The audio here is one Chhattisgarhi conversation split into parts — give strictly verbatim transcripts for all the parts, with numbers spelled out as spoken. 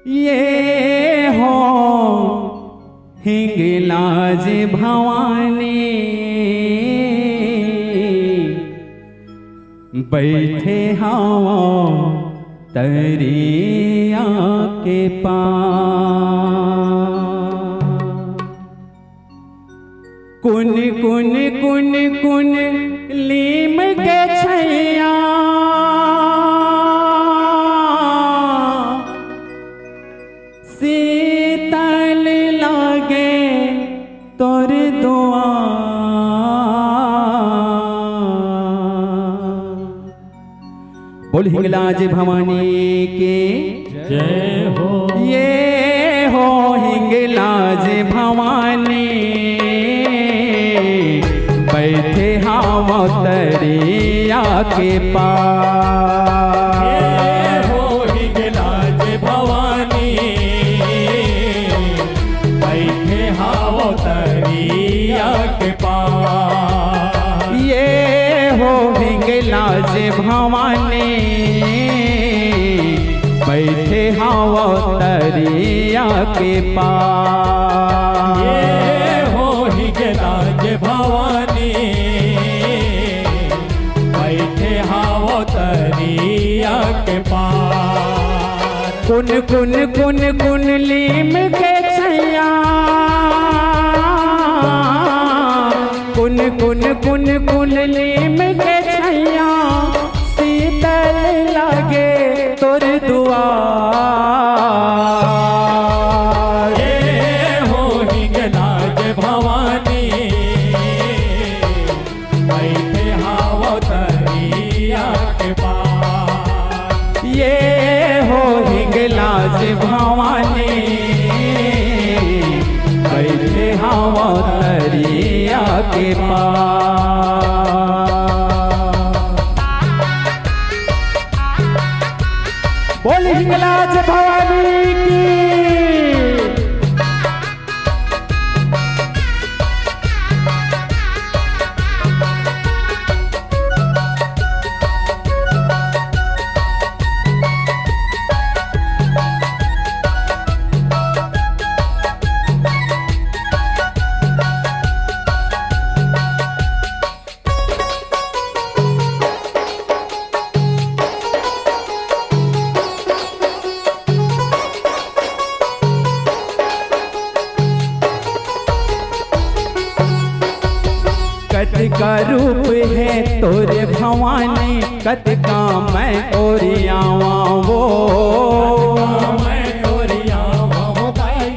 ये हो हिंगलाज भवानी, बइठे हवव तरिया के पार। कुन कुन कुन कुन लीम के छैया, शीतल लागे तोर दुआर। बोल हिंगलाज भवानी की जय हो। ये हो हिंगलाज भवानी, बइठे हवव तरिया के पार। ये हो हिंगलाज भवानी, बइठे हवव तरिया के पार। ये हो हिंगलाज भवानी, बइठे हवव तरिया के पार। ये हो हिंगलाज भवानी, बइठे हवव तरिया के पार। कुन कुन कुन कुन लीम के छैया, कुन कुन कुन कुन लीम के छैया, शीतल लागे तोर दुआर। हे हो हिंगलाज भवानी, बइठे हवव तरिया के पार। ये हो हिंगलाज भवानी, बइठे हवव तरिया के पार। बोल हिंगलाज भवानी की। कतका रूप हे तोर भवानी, कतका मैं ओरियावां वो। कतका मैं ओरियावां वो दाई,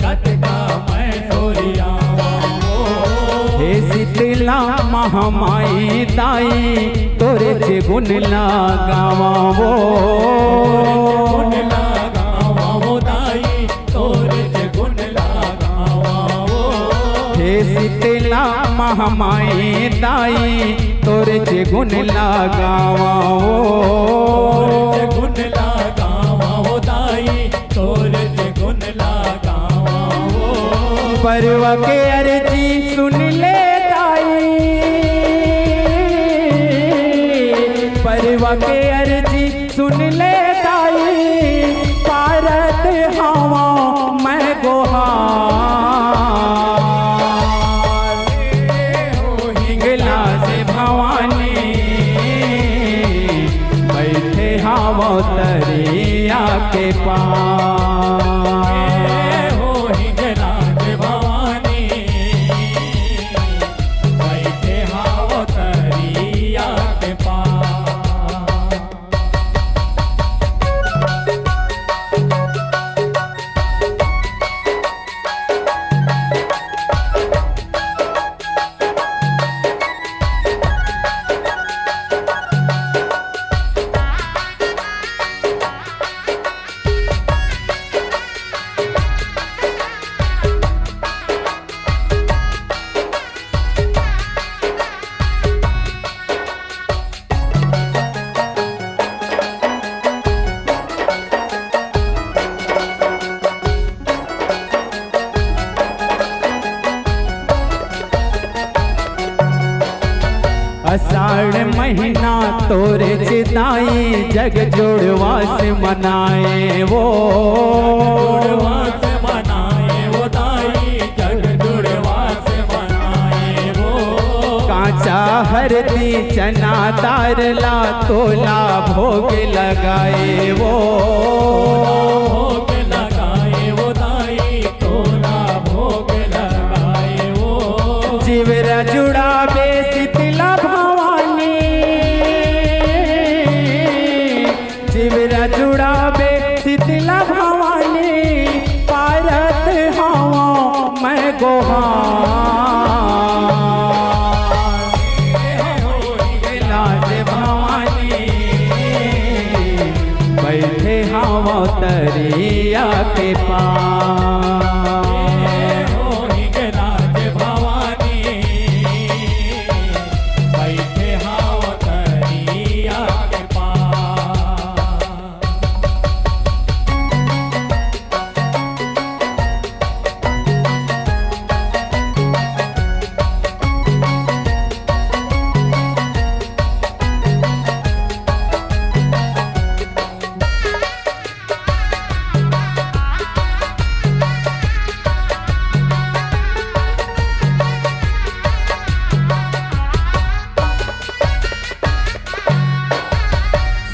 कतका मैं ओरियावां वो। हे शीतला महामाई दाई, तोरेच गुन ला गावां वो। तोरेच गुन ला गावां वो दाई, तोरेच गुन ला गावां वो। हे शीतला महामाई दाई, तोरेच गुन ला गावां वो। तोरेच गुन ला गावां वो दाई, तोरेच गुन ला गावां वो। परवा के अरजी सुन ले दाई, परवा के अरजी सुन ले दाई, पारत हवं मैं गोहार। हे हो हिंगलाज भवानी, बइठे हवं तरिया के पार। हे हो हिंगलाज भवानी, बइठे हवं तरिया के पार। आषाढ़ महीना तोरे चिताई जग जुड़वा से मनाए वो। जुड़वा से मनाए वो दाई, जग जुड़वा से मनाए वो। कांचा हरदी चना दार ला, तोला भोग लगाए वो। भोग लगाए वो दाई, तोला भोग लगाए वो। जीवरा जुड़ाबे शीतला भवानी, जीवरा जुड़ाबे शीतला भवानी, पारत हवं मैं गोहार। लाज भवानी, बइठे हवं तरिया के पार। लाज भवानी, बइठे हवं तरिया के पार।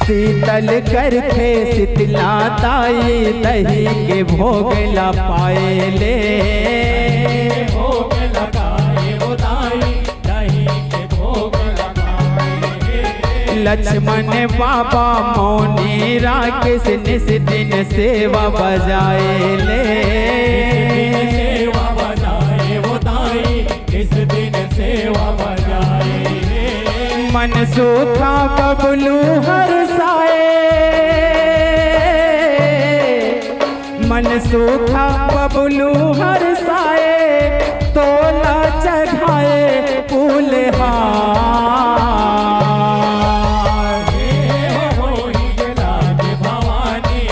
शीतल करथे शीतला ताई, दही के भोग ला पाए ले। भोग लगाए वो दाई, दही के भोग लगाए ले। लक्ष्मण बाबा मौनी राकेश निस दिन सेवा बजाए ले। निस दिन सेवा बजाए वो दाई, निस दिन सेवा बजाए। मन सूखा बबलू हरसाए, मन सूखा बबलू हरसाए, तोला चढ़ाए फूलहार। हे होई लाज भवानी,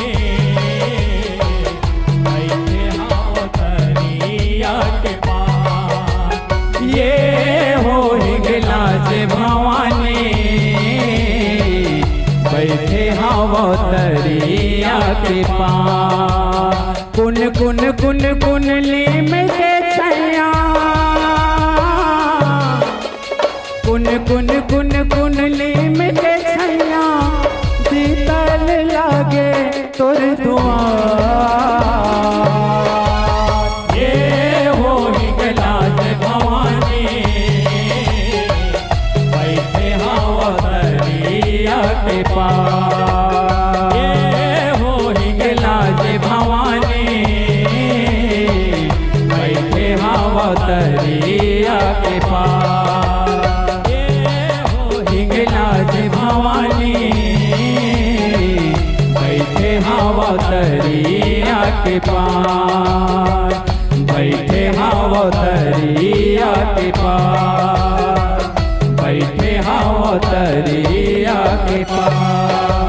बइठे हवं तरिया के पार। ये होई लाज भवानी, बइठे हवं तरिया के पार। कुन कुन कुन कुन लीम के छैया, कुन कुन कुन कुन लीम के छैया, शीतल लागे तोर दुआर। ये होई लाज भवानी, बइठे हवं तरिया के पार। ये होई लाज भवानी, बइठे हवं तरिया के पार। ये होई लाज भवानी, बइठे हवं तरिया के पार। बइठे हवं तरिया के पार, बइठे हवं तरिया के पार।